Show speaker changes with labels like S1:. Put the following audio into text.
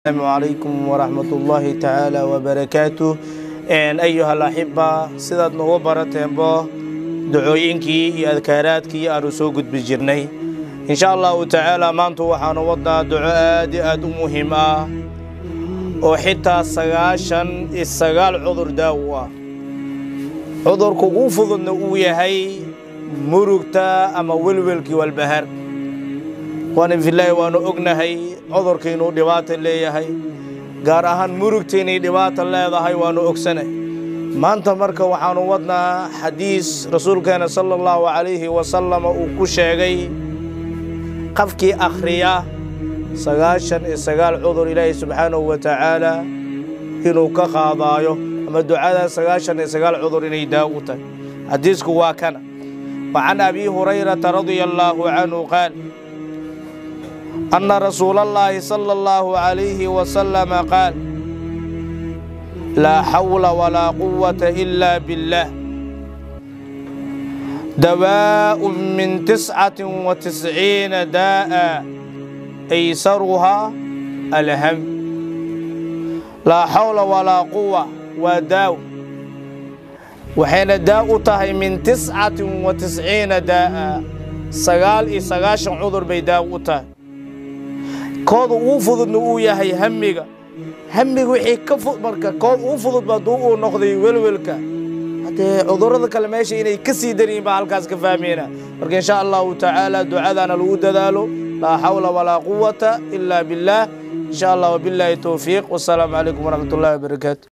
S1: Asalaamu calaykum waraxmatullaahi tacaala wabarakaatuh. Ayuha alaxiba, sidaad noogu barateenbo ducooyinkii iyo adkaaraadkii aanu soo gudbi jirnay, insha Allahu tacaala maanta waxaanu wadnaa duco aad i aad u muhiim ah oo xitaa 99 cudur daawo ah, cudurka ugu fududna uu yahay murugta ama welwelkii walbahaar. Waana filaahi, waanu ognahay cudurka inuu dhibaata leeyahay, gaar ahaan murugta inay dhibaata leedahay waanu ogsanay. Maanta marka waxaanu wadnaa xadiis rasuulkeena sala Allahu calayhi wasalam uu ku sheegay qafkii akhriya 99 cudur Ilaahay subxaanahu wa tacaala inuu ka qaadaayo, ama ducada 99 cudur inay daawo u tahay. Xadiisku waa kana: wa can Abi Hurayrata radia Allaahu canhu qaal أن رسول الله صلى الله عليه وسلم قال: لا حول ولا قوة إلا بالله دواء من 99 داء أيسرها الهم. لا حول ولا قوة وداو، وحين داء tahay من 99 داء، 99 cudur bay daaw u tahay, kooda ugu fududna uu yahay hamiga. Hamiga wixii ka marka kooda ugu fudud ba hadduu uu noqday welwelka, haddee cudurrada kale meesha inay ka sii daryihin baa halkaas ka fahmayna. Marka insha Allahu tacaala ducadana lagu dadaalo, laa xawla walaa quwata ilaa billaah, insha Allah. Wabillahi towfiiq, wasalaamu calaykum waraxmat ullahi wabarakaatu.